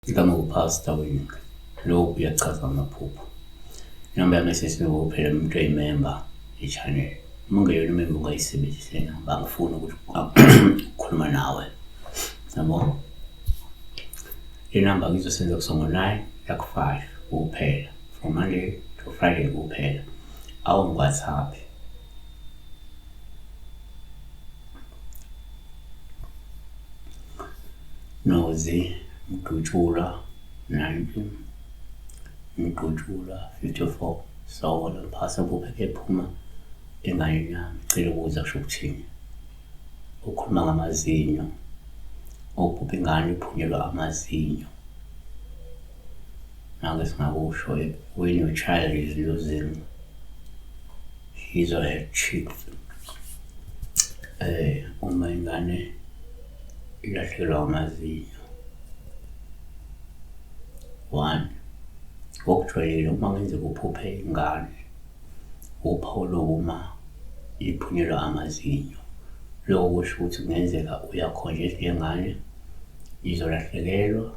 Igama nguPastor Wing. Lokhu kuyachaza amaphupho. Inamba yami esesikuphela umuntu oyimemba ye-channel. Uma ungeyona imemba ungayisebenzisi le namba, angifuni ukuthi ukukhuluma nawe. Yabo? Le namba ngizosenza kuso ngo-9 yaku-5 kuphela. From Monday to Friday kuphela. Awungi-WhatsApp. Nozi Mdutshulwa 90 Mdutshulwa 54. Sawubona mphasa, kupheke ephuma enganeni yami, cela ukubuza kusho ukuthini? Ukhuluma ngamazinyo, ukuphupha ingane iphunyelwa amazinyo. Nake singakusho, when your child is losing his or her teeth, uma ingane ilahlekelwa amazinyo. One, ngokujwayelekile uma kungenzeka uphuphe ingane, uphawu lokuma iphunyelwa amazinyo. Lokho kusho ukuthi kungenzeka uyakhonjiswa le ngane izolahlekelwa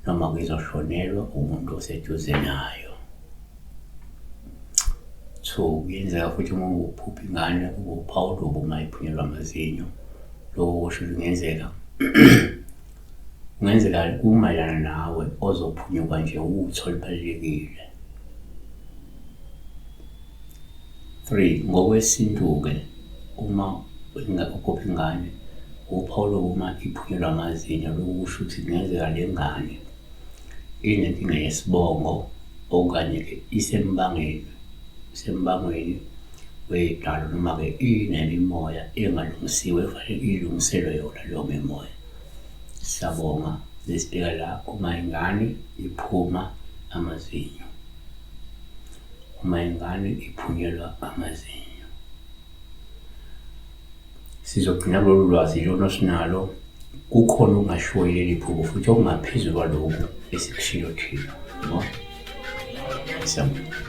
noma izoshonelwa umuntu oseduze nayo. Two, kuyenzeka futhi uma uphupha ingane kube uphawu olubi uma iphunyelwa amazinyo. Lokho kusho ukuthi kungenzeka kungenzeka kumayelana nawe ozophunyuka nje utho olubalulekile. 3 ngokwesintu-ke uma uphupha ingane uphawu lokuma iphunyelwa amazinyo, lokhu kusho ukuthi kungenzeka le ngane inenkinga yesibongo okanye-ke isembangeni isembangweni wey'dalo noma-ke inemimoya engalungisiwe efanele ilungiselwe yona leyo mimoya. Siyabonga besibheka la uma ingane iphuma amazinyo. Uma ingane iphunyelwa amazinyo. Sizogcina kulolu lwazi lona osinalo, kukhona okungashiwo yileli phupho futhi okungaphezu kwaloku esikushilo thina. Yabo? Siyabonga.